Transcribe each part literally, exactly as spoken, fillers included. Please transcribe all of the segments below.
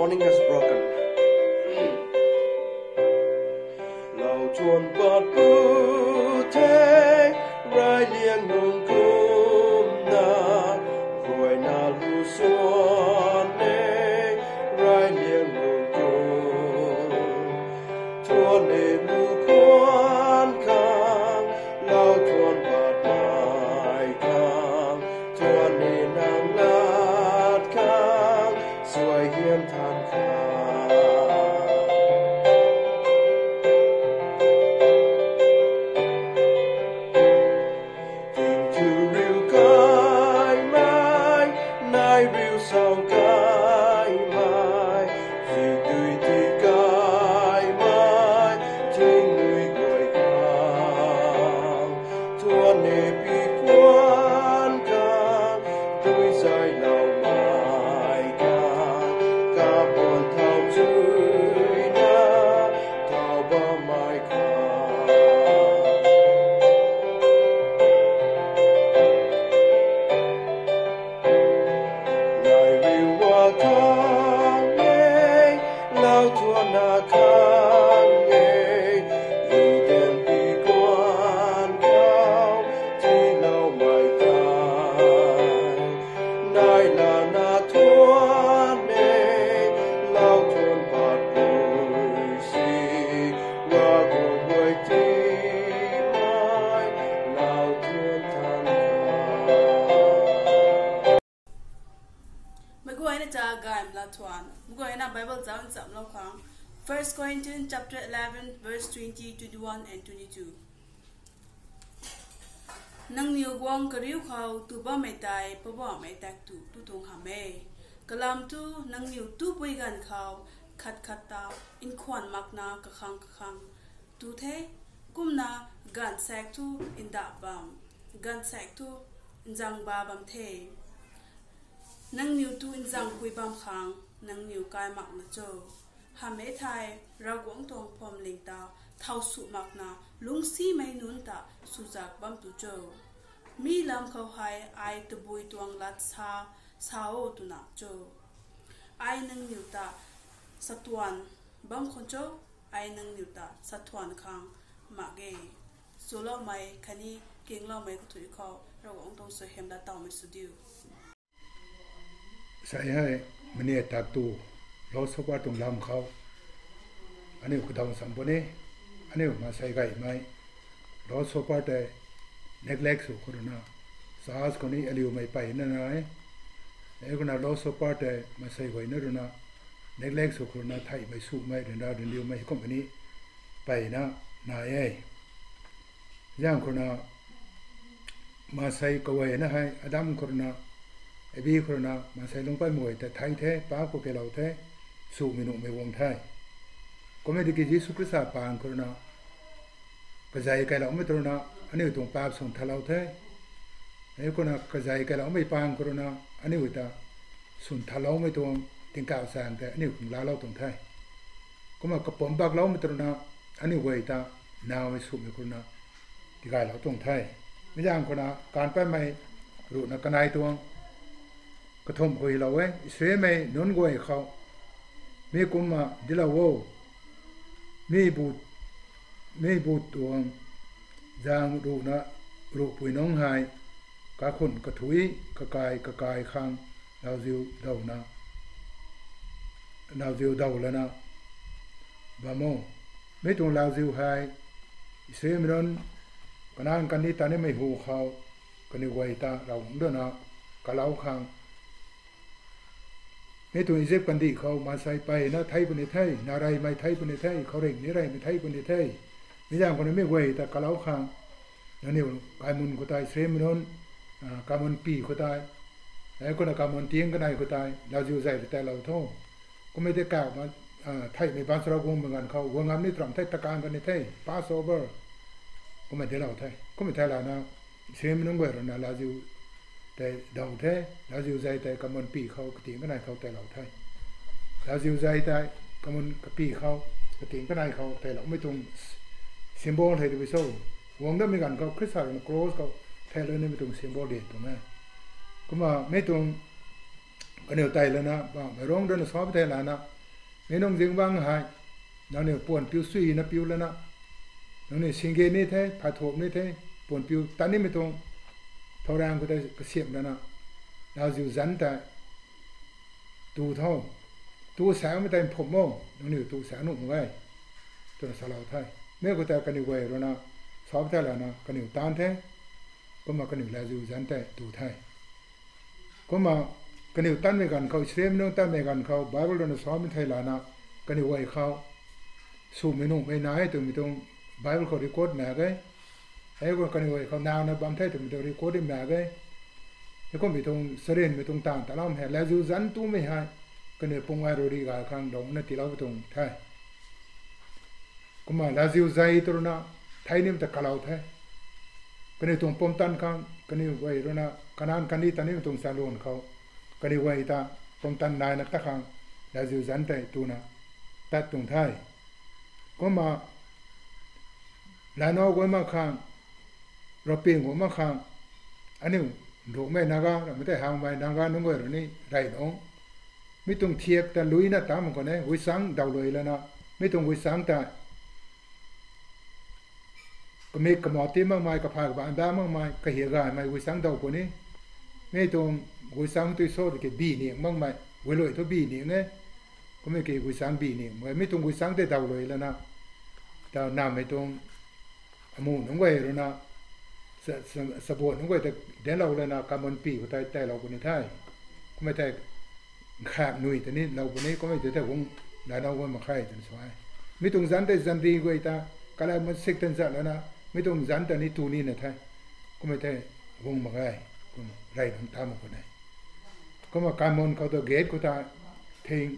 Morning has broken. Lau thuan pat pu the, rey liang nung kumna, guayna lu suan e, rey liang nung kum. Thuan e lu kuan khang, lau thuan pat nai khang, thuan e nang lat khang, suai hiam than khang. Ting thu riu kaimei, nai riu sau kaimei, zi dui ti kaimei, ting nui guay khang, thuan e pi kuan khang, dui zay lou mei khang, kabuan thau chuina, thau bammei khang. Nai riu wa khang e, lau thuan na khang e, lu den pi kuan khou, tiiloumei tei. Nai lana thuan e, lau thuan pat rui si, Ravguangc guay timei, lau thuan than khang. Meic guayna ta gaymei lau thuan, meic guayna Bible zauc nchamlou khang, First Corinthians chapter eleven, verse twenty, twenty-one and twenty-two. Nangniw guang kariu khou tu bammei tei Poubauhmei tak tu tu tuang hamh e. Kalam thu nangniw tupui ganv khou khat khat ta nkhwan makna kakhang kakhang tu the, kumna gaanvsaekc thu nda bam, gaanvsaekc thu nzang ba bam the. Nangniw tu nzangpui bam khang nangniw kai makna cho. Hamh e thei, Ravguangc tuang phuamling ta thau sw makna lungcsimei nunc ta swzak bam tu cho. Mi lam khou hei ai tabui tuang lat sa, sa o twna cho. Ai nangniw ta satwan bam khwan cho, ai nangniw ta satwan khang mak ge. Swloumei khatni kingloumei kathuic khou Ravguangc tuang suaihiam lat tawmei sw diu. Sei hei, mani tak tu, Lord's Supper tuang lam khou aniu kadaw sam puni, aniu maansei gaymei Lord's Supper tei neglect sw khou runa, church khou ni aliumei peyna nai e. Kumna Lord's Supper tei maansei guayna runa neglect sw khou runa theihmei swmei ryanra ryanriumei kumhmei ni peyna nai e. Zaeng khou runa maansei kaguayna hei Adam khou runa, Evi khou runa maansei lungc patmei guay tei thei the, paap khou keylou the, swmei nuhmei guang the. Kumna tiki Jisu Khrista paan khou runa kazei keyloumei tu runa aniu tuang paap swn thalou the. Kumna kazei keyloumei paan khou runa aniu ta swn thaloumei tuang tingkauh chaeng tei aniu khang laalou tuang the. Kumna kapumc bakloumei tu runa aniu guay ta nowmei swmei khou runa tigaylou tuang the. Mi zaeng khou runa Gaanv Patmei ruhna kanei tuang kathumh khou hylou e: Israelmei nunc guay khou mi kumna dilou o. Mi bu, mi bu tuang zaeng ruhna ruhpui nungc hei kakhun kathuic kakai kakai khang lauziu downa, lauziu dow lana bam o. Mi tuang lauziu hei Israelmei nunc Kanan kandih ta nimei hu khou kaniw guay ta Ravguangc ruina kalou khang, mi tuang Izip kandih khou maansei peyna thei puni the, nareymei thei puni the, khouringh ni reymei thei puni the. Mi zaeng khou runa mi guay ta kalou khang, nangniw kaimun khou tei, Israelmei nunc, ah, kaimun py khou tei, e, kumna kaimun tiang kanei khou tei lauziu zei rui teilou tho. Kummei tei kauh ma, ah, theihmei baanchara guangmei ganv khou guang ngam ni tram the, takan kan ni the, Passover. Kumna dilou the. Kumna thei lana Israelmei nunc guay ruina lauziu tei dow the, lauziu zei tei kaimun py khou kating kanei khou teilou the. Lauziu zei tei kaimun kapy khou, kating kanei khou teiloumei tuang symbol hei tabui cho? Guang datmei ganv khou Khrista ruina cross khou theilou nimei tuang symbol de tuang e. Kumna mi tuang kaniw tei lana, bamei rungc ruina sa thei lana, Mei nung zingbangc hei, nangniw puan piu suina piu lana, nangniw singge ni the, phay thuam ni the, puan piu tan nimei tuang thow raeng khou tei kasiamh lana, lauziu zanc tei tu tho, tu saengmei tei mphumh o, nangniw tu saeng nuh mak ge, twna salou the. Mi khou tei kaniw guay ruina sa thei lana kaniw taanc the, kumna kaniw lauziu zanc tei tu the. Kumna kaniw tanmei ganv khou, Israelmei nunc tanmei ganv khou Bible ruina samei thei lana, kaniw guay khou swmei nuhmei nai e twmei tuang Bible khou record mak ge. Hei khou kaniw guay khou nauna bam the twmei tuang record mak ge. Hei kummei tuang charynmei tuang taanv ta lam hei, lauziu zanc tumei hei, kaniw pung ai rui ri gay khang dungcna tiiloumei tuang the. Kumna lauziu zei tw ruina, thei nimei ta kalau the. Kaniw tuang pumtan khang, kaniw guay ruina, Kanan kandih tat nimei tuang chaluan khou, kaniw guay ta pumtan naina tat khang, lauziu zanc tei tuna tat tuang the. Kumna, lanow guay mak khang, ravping guay mak khang, aniu, Nrukmei Naga, ramei tei Hangmei Naga nunc guay rui ni rey nung, mi tuang thiak ta luina ta mak khwan e, guisangc daw lui lana, mi tuang guisangc ta kamik kamati makmei, kaphay kabaanc da makmei, kahia gaymei guisangc daw puni. Mi tuang guisangc tui so tiki bi ning makmei, guilui thu bi ning e. Kummei ki guisangc bi ning mak e, mi tuang guisangc tei daw lui lana, ta namei tuang amu nunc guay ruina, sa, sa, sabuan nunc guay ta dinclou lana, kamun pi khou tei tailou puni the. Kummei tei nkhaek nui ta ni lou puni, kummei tei tei guang lana guang mak khe twna sa e. Mi tuang zanc tei zanri guay ta, kalai mansik tan zat lana, mi tuang zanc ta ni tu nina the. Kummei tei guang mak ge, kum rey nung ta mak khwan e. Kumna kamun khou ta gate khou ta thing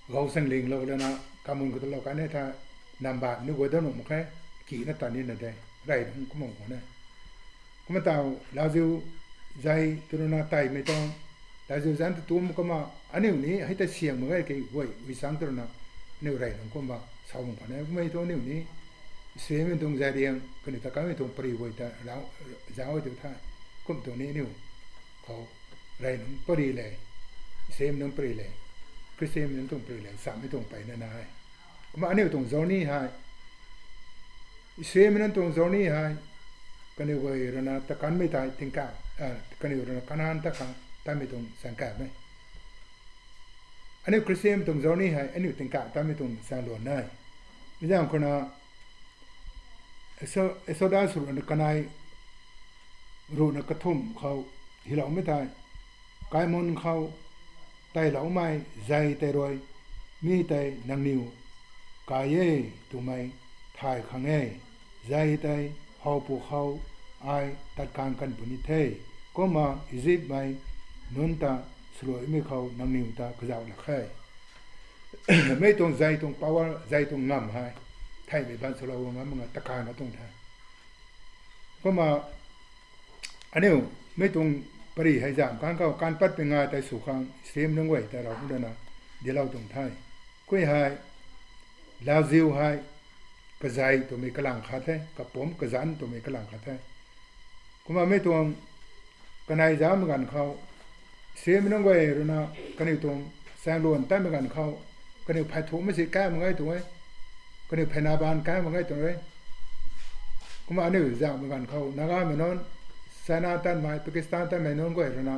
gou sanglinglou lana, kamun khou ta lou kan e tha, nambat ni guay dat nuh mak khe, kina tat nina de, rey nung kumna khwan e. Kumna taw, lauziu zei tw ruina teimei tuang, lauziu zanc ta tum kumna, aniu ni hei ta siang mak ge ki guay, guisangc tw ruina, aniu rey nung kumna sa bam khwan e, kummei tuang aniu ni, Israelmei tuang zariang, kaniw ta kanmei tuang pary guay ta, zauc e tu the, kum tuang ni aniu khou rey nung pary le, Israelmei nunc pary le, Khristianmei nunc tuang pary le, samei tuang peyna nai. Kumna aniu tuang journey hei, Israelmei nunc tuang journey hei, kaniw guay ruina ta kanmei tei tingkauh, kaniw ruina Kanan ta khang tanmei tuang chaengkauhmei. Aniu Khristianmei tuang journey hei, aniu tingkauh tanmei tuang chaengluan e. Mi zaeng khou na, Exo-, Exodus ruhna kanei, ruhna kathumh khou, hyloumei tei, kaimun khou, teiloumei zei tei rui, mi tei nangniw kai e twmei thay khang e, zei tei howpu khou ai tat kan kan puni the, kumna Izipmei nunc ta swluaimei khou nangniw ta kazauh lak khe. Mei tuang zei tuang power, zei tuang ngamv hei, theihmei ban swlou ngam mak nga ta kan na tuang the. Kumna, aniu, mei tuang pary hei zam kan khou, kan patpui ngai tei sw khang, Israelmei nunc guay ta Ravguangc ruina, dinclou tuang the. Kui hei, lauziu hei, kazei twmei kalang khat the, kapumc kazanc twmei kalang khat the. Kumna mei tuang kanei zaucmei ganv khou, Israelmei nunc guay ruina kaniw tuang chaengluan tanmei ganv khou, kaniw phey thumhmei si kai mak ge tuang e, kaniw pheyna baanv kai mak ge tuang e. Kumna aniu zauhmei ganv khou, Nagamei nunc, China tanmei, Pakistan tanmei nunc guay ruina,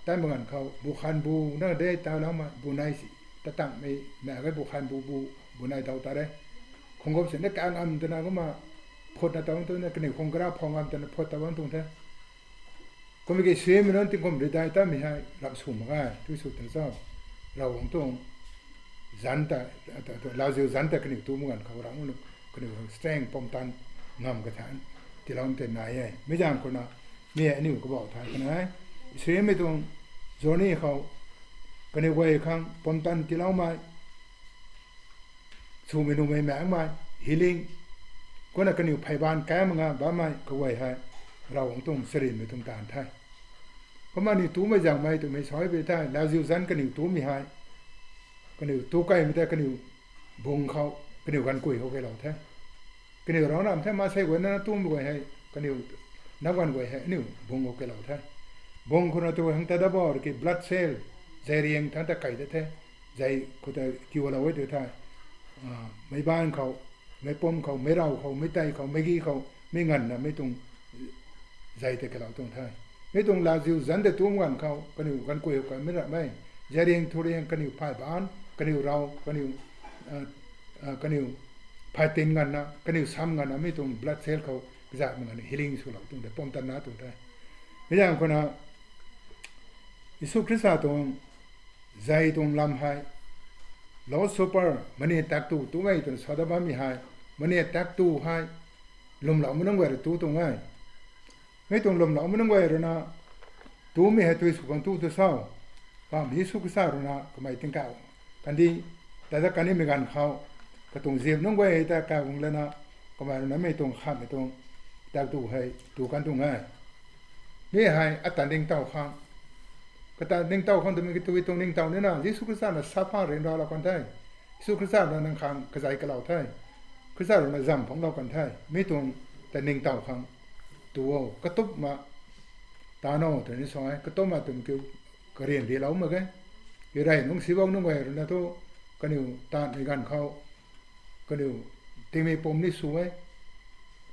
tanmei ganv khou, bu khan bu na de taloumei, bu nei si, ta tangmei, mak ge bu khan bu bu, bu nei daw ta re. Khunggam si na ka ngam twna kumna, phut na taw twna, kaniw khung kara phou ngam twna, phut ta bam tuang the. Kumna ki Israelmei nunc tingkum ridai tanmei hei, ram sw mak ge, tui sw twna cho. Ravguangc tuang, zanc ta, ta, ta, lauziu zanc ta kaniw tu mak ganv khou Ravguangc, kaniw strength pumtan ngam kathan, tiiloumei tei nai e. Mei zaeng khou na, mi aniu kabauh thay khana e. Israelmei tuang journey khou, kaniw guay khang pumtan tiiloumei, swmei nuhmei makmei, healing, kumna kaniw phey baanv kai mak nga bammei kaguay hei, Ravguangc tuang charynmei tuang taanv the. Kumna aniu tumei zaengmei twmei sa pui the, lauziu zanc kaniw tumei hei, kaniw tu kaimei tei kaniw bung khou, kaniw ganvkui khou keylou the. Kaniw rana nam the, maansei guay na tumei guay hei, kaniw nap ganv guay hei, aniu bung khou keylou the. Bung khou na tu hang ta da bo, ki blood cell, zeiriang than ta kei da the. zei khou ta tiulou e tw the. Meic baanv khou, meic pum khou, meic rav khou, meic tei khou, meic gi khou, mei nganvna mei tuang zei tei kalou tuang the. Mei tuang laziu zanc tei tumei ganv khou kaniw ganvkui khou kamei ramei, zariang thuriang kaniw phay baanc, kaniw rav, kaniw, kaniw phay tin nganvna, kaniw sam nganvna mei tuang blood cell khou kazatmei nganvna healing swlou tuang de, pum tatna tuang the. Mei zaeng khou na Jisu Khrista tuang zei tuang lam hei Lord's Supper, mani tak tu tumei twna sa dat bammei hei, mani tak tu hei lwmloumei nunc guay rui tu tuang e. Mei tuang lwmloumei nunc guay rui na tumei hei tui sw khang tu tu sa, Bam Jisu Khrista rui na kamei tingkauh kandih ta dat kanimei ganv khou, katuang zip nunc guay ta kau guang lana, kamei rui na mei tuang khamhmei tuang tak tu hei tu kan tuang e. Mi hei ata ningtow khang, kata ningtow khang twmei ki tui tuang ningtow nina Jisu Khrista na sap phang ryanralou kan the. Jisu Khrista rui na nang khang kazei kalou the. Khrista rui na zam phunglou kan the. Mi tuang ta ningtow khang tu o, katupna taan o twna ni sa e, katupna twmei kiu, karian rilou mak ge. Irey nungc sibou nunc guay rui na thu, kaniw taanvmei ganv khou kaniw tingmei pum ni sw e,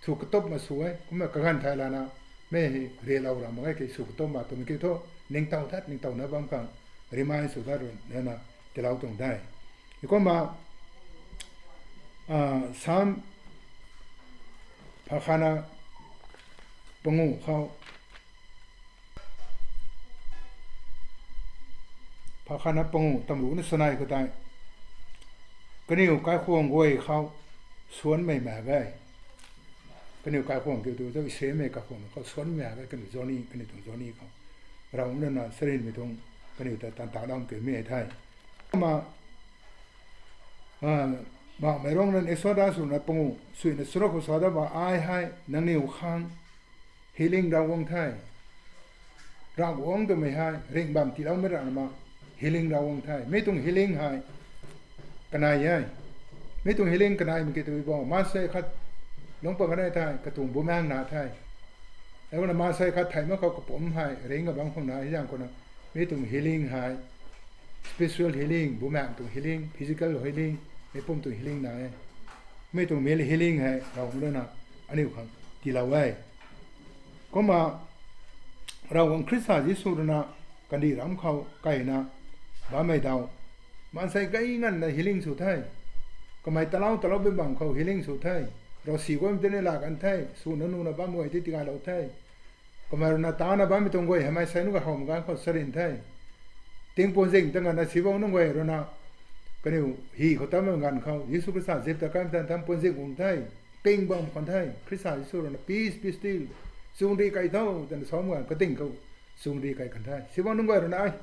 sw katupna sw e, kumna kaganv thay lana, mei hei rilou ra mak ge ki sw katupna twmei kiu thu, ningtow that, ningtowna bam khang remind sw that rui na tiilou tuang de. Kumna Sam phakhana pangu khou, phakhana pangu tamru na sanei khou tei, kaniw kaikhwang guay khou suanmei mak ge. Kaniw kaikhwang kiu tu, tu Israelmei kaikhwang khou suanmei mak ge, kaniw journey, kaniw tuang journey khou. Ravguangc rui na charynmei tuang kaniw ta taan ta lam kiumei the. Kumna Mauhmei Ruangclin Exodus rui na pangu suina charuk khou sa dat ba, ai hei nangniw khang healing Ravguangc the. Ravguangc twmei hei ringh bam tiiloumei rana ma, healing Ravguangc the. Mi tuang healing hei kanei e. Mi tuang healing kaneimei ki tw bo, maansei khat lungc pat kanei the, katuang bumaengc na the. Heikumna maansei khat thei mak khou kapumc hei ringc a bam khang na, hei zaeng khou na, mi tuang healing hei spiritual healing, bumaengc tuang healing, physical healing, meic pum tuang healing na e. Mi tuang mental healing hei Ravguangc rui na aniu khang tiilou e. Kumna Ravguangc Khrista Jisu rui na kandih ram khou kaina bammei daw, maansei gay nganvna healing sw the. Kamei talou talou bam bam khou healing sw the. Ravsic guay tei ni laa kan the, swna nuna bam guay tei tigaylou the. Kamei rui na tana bammei tuang guay hei maansei nunc guay howmei ganv khou charyn the. Tingpuanzing ta nganvna sibou nunc guay rui na kaniw hy khou tatmei ganv khou Jisu Khrista zip ta kaimei tan tan puanzing guang the. Ping bam khwan the. Khrista Jisu rui na peace, be still, chuangri kai tho twna samei ganv kating khou chuangri kai kan the. Sibou nunc guay rui na ai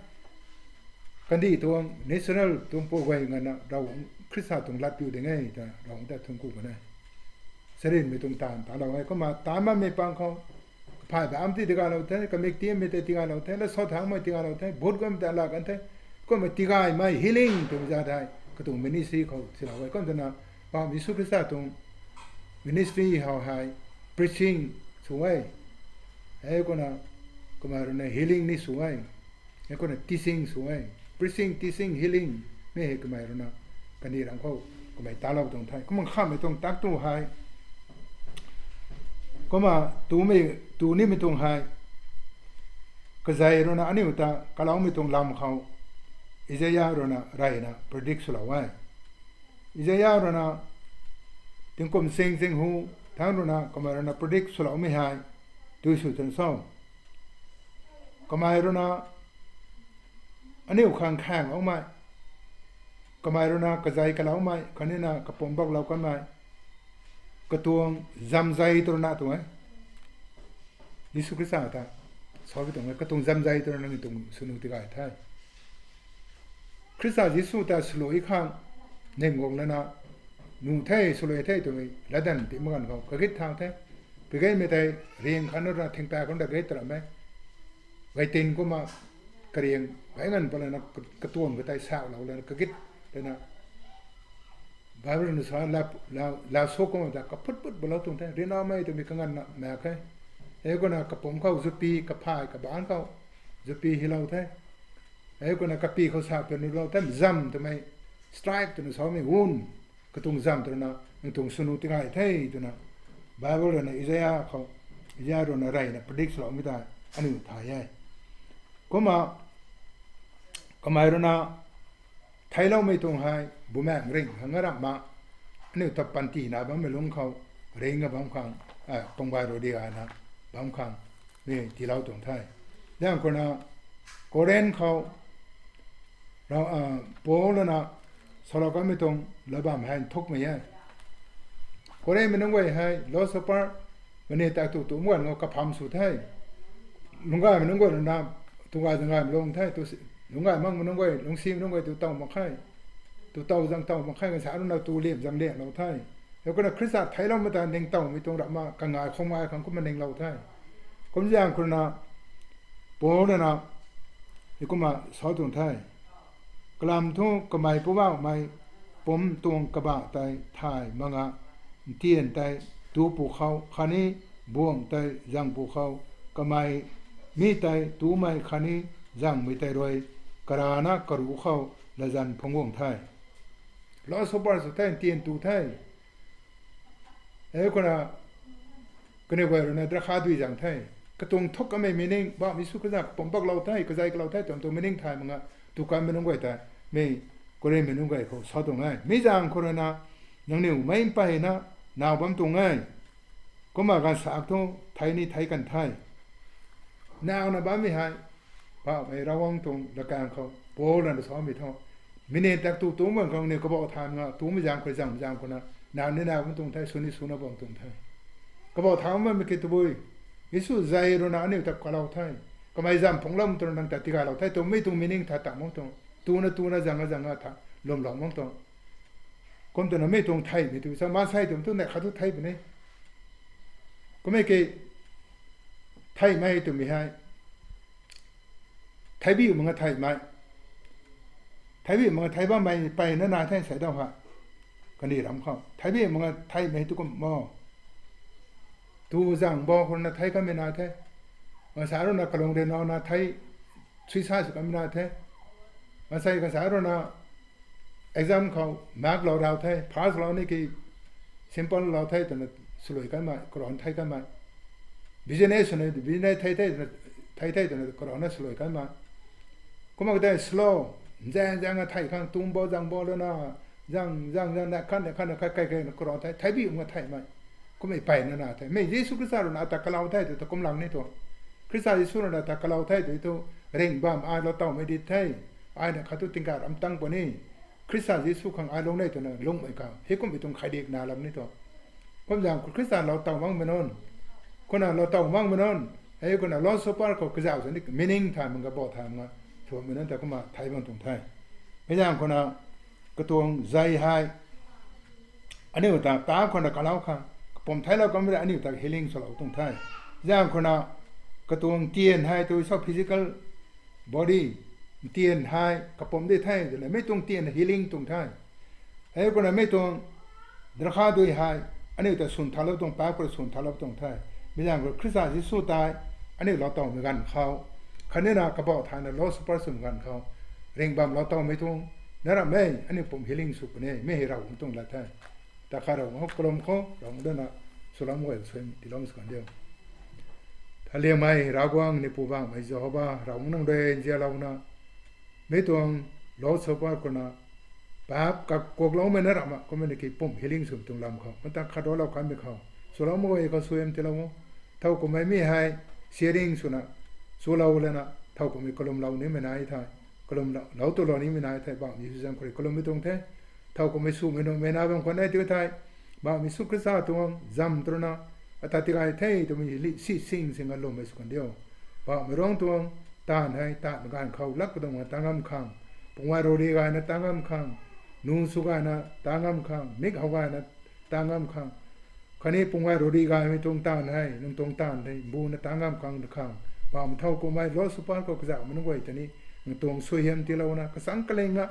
kandih tuang natural tuang pu guay nganvna Ravguangc Khrista tuang lat piu ding e ta Ravguangc ta thuanc ku kan e. Charynmei tuang taanv talou e. Kumna taanv bammei pang khou kaphay bam tei tigaylou the, kamik tiammei tei tigaylou the, lat sa thangmei tigaylou the, bhut guaymei ta laa kan the. Kumna tigaymei healing twmei zat hei katuang ministry khou silou e. Kumna twna Bam Jisu Khrista tuang ministry hou hei preaching sw e. Heikumna kamei rui na healing ni sw e. Heikumna teaching sw e. Preaching, teaching, healing, mi hei kamei rui na kandih ram khou kamei talou tuang the. Kumna khamhmei tuang tak tu hei, kumna tumei, tu nimei tuang hei, kazei rui na aniu ta kaloumei tuang lam khou Isaiah rui na reyna predict swlou e. Isaiah rui na tingkum sing sing hu thangc rui na kamei rui na predict swloumei hei tui sw tan cho? Kamei rui na aniu khang khaengloumei, kamei rui na kazei kaloumei khatni na kapumc baklou kanmei, katuang zamzei tw rui na tuang e. Jisu Khrista ta sa bi tuang e, katuang zamzei tw rui na nangniw tuang swnu tigay the. Khrista Jisu ta swluai khang nym guang lana, nuh the, swluai the twmei latdanv tii mak ganv khou kagit thau the. Pui gaymei tei riang khat rui na thingpaek khou ta gay ta ram e. Gaytin kumna kariang gay nganv pat lana, katuang katei saulou lana kagit lana, Bible rui na sa la, la, la so kumna ta kaphut phut balou tuang the, ryanramei twmei kanganvna mak khe. Heikumna kapumc khou zupi, kaphay, kabaanc khou zupi hylou the. Heikumna kapi khou sa twna lou the, zam twmei, stripe twna samei wound, katuang zam twna, nang tuang swnu tigay the twna, Bible rui na Isaiah khou, Isaiah rui na reyna predict swloumei ta, aniu thay e. Kumna, kamei rui na, theicloumei tuang hei, bumaengc ringh khang ramhna, aniu ta panty na bammei lungc khou, ringh a bam khang, a, pungbai rui di gayna, bam khang, ni tiilou tuang the. Zaeng khou na, Corinth khou, ra-, a, Paul na, salou kanmei tuang, lat bam hei nthukmei e. Corinthmei nunc guay hei, Lord's Supper, mani tak tu tu mguan ngou kapham sw the. Lungc gaymei nunc guay rui na, tu gay zang gaymei lung the, tu si-, lungc gay makmei nunc guay, lungcsimei nunc guay tu tow mak khe. Tu tow zang tow mak khe, gansa rui na tu liam zang liamlou the. Heikumna Khrista theicloumei ta ningtowmei tuang ramhna, kangai khou ngai khang kumna ninglou the. Kumzaeng khou na, Paul na, heikumna sa tuang the. Kalam thu kamei Poubauhmei pumc tuang kabah tei thay mak nga, ntian tei tu pwkhou khatni buangh tei zang pwkhou, kamei mi tei tumei khatni zangmei tei rui, karana karuh khou latzan phungc guang the. Lord's Supper sw the, ntian tu the. Heikumna, kaniw guay rui na drakha dui zang the. Katuang nthuk kamei meaning, Poubauhmei Jisu Khrista kapumc paklou the, kazei kalou the, twmei tuang meaning thay mak nga, tu kanmei nunc guay ta, mi Corinthmei nunc guay khou sa tuang e. Mi zaeng khou rui na, nangniw meic mpeyna, naw bam tuang e. Kumna ganvsaekc thu, thei ni thei kan the. Nawna bammei hei, Poubauhmei Ravguangc tuang latkaeng khou, Paul na samei thu, mani tak tu tu bam khang ni kabauh thay mak nga, tumei zaeng khou zangmei zaeng khou na, naw ni naw bam tuang the, sw ni swna bam tuang the. Kabauh thay makmei ki tabui, Jisu zei rui na aniu ta kalou the. Kamei zam phungclou twna nang ta tigaylou the, twmei tuang meaning tha ta mak tuang. Tuna tuna zang a zang a tha, lwmlou mak tuang. Kum twna mi tuang theihmei tu sa, maansei twmei thu neih khat thu thei puni. Kummei ki theihmei twmei hei, theihbiu mak nga theihmei. Theihbiu mak nga thei bammei mpeyna nai the sei dau ha. Kandih ram khou theihbiu mak nga theihmei tu kum mo. Tu zang bo khou na thei kanmei nai the. Maansei rui na kalung rui na na thei, suicide sw kanmei nai the. Maansei ganvsaekc rui na exam khou mark lou rau the, pass lou ni ki simple lou the twna swluai kanmei, karan thei kanmei. Business swna, business thei the, thei the twna karan na swluai kanmei. Kumna tei slow, nzaeng nzaeng a thei khang tumbo zangbo lana, zang, zang, zang, na khat, na khat, na khat, kai, kai, na karan thei, theihbiu mak nga theihmei. Kummei mpeyna na the. Mi Jisu Khrista rui na ata kalou the tw ta kum lang ni tu. Khrista Jisu rui na ata kalou the tw tu, ringh bam ai lou tawmei di the. Ai na khat tu tingkauh ram tang puni. Khrista Jisu khang ai lung nei twna lungmei khang, hei kummei tuang khaidikna lam ni tu. Kumzaeng khou Khrista lou taw makmei nunc, kumna lou taw makmei nunc, hei kumna Lord's Supper khou kazauh sini meaning thay mak nga, kabauh thay mak nga, swmei nunc ta kumna thei bam tuang the. Mei zaeng khou na, katuang zei hei, aniu ta paap khou na kalou khang, kapumc theiclou kanmei rui aniu ta healing swlou tuang the. Zaeng khou na, katuang ntian hei tu sa physical body, ntian hei kapumc di the twna, mi tuang ntian healing tuang the. Hei kumna mi tuang drakha dui hei, aniu ta swn thalou tuang, paap khou swn thalou tuang the. Mi zaeng khou Khrista Jisu tei, aniu lou tawmei ganv khou, khatni na kabauh thayna Lord's Supper swmei ganv khou, ringh bam lou tawmei tuang, na ramh e, aniu pum healing sw puni, mi hei Ravguangc tuang lat the. Ta kha Ravguangc khou kalum khou, Ravguangc dana, swlou guay sw tiilou sw kan diu. Thaliangmei Ravguangc ni Poubauhmei Jehova, Ravguangc nang rui nzianlouna, mi tuang Lord's Supper khou na, paap kakuakloumei na ramh a, kummei na ki pum healing swmei tuang lam khou, mata khat raclou kanmei khou, swlou guay khou suaihiam tiilou o, thow kummei mi hei, sharing swna, swlou lana, thow kummei kalumlou nimei nai the, kalumlou, lou twlou nimei nai the, bam ni sw zaeng khou rui kalummei tuang the, thow kummei swmei nuhmei na bam khwan e ti the, bam Jisu Khrista tuang zam twna, ata tigay the twmei li si sing sing a lwmmei sw kan diu. Bam mi rang tuang, taanv hei, taanv ganv khou lak padung a ta ngam khang, pungway rori gayna ta ngam khang, nu sw gayna ta ngam khang, mik how gayna ta ngam khang, khatni pungway rori gaymei tuang taanv hei, nang tuang taanv hei, mbuna ta ngam khang, khang, bam thow kummei Lord's Supper khou kazauhmei nunc guay ta ni, nang tuang suaihiam tiilouna, kasang kaling a,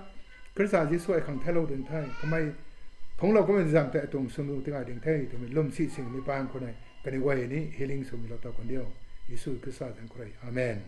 Khrista Jisu ai khang theiclou ding the, kamei, phungclou kamei zam tei tuang swmei tigay ding the, twmei lwm si singmei paan khou nei, kaniw guay ni healing swmei lou taw kan diu, Jisu Khrista zaeng khou rui. Amen.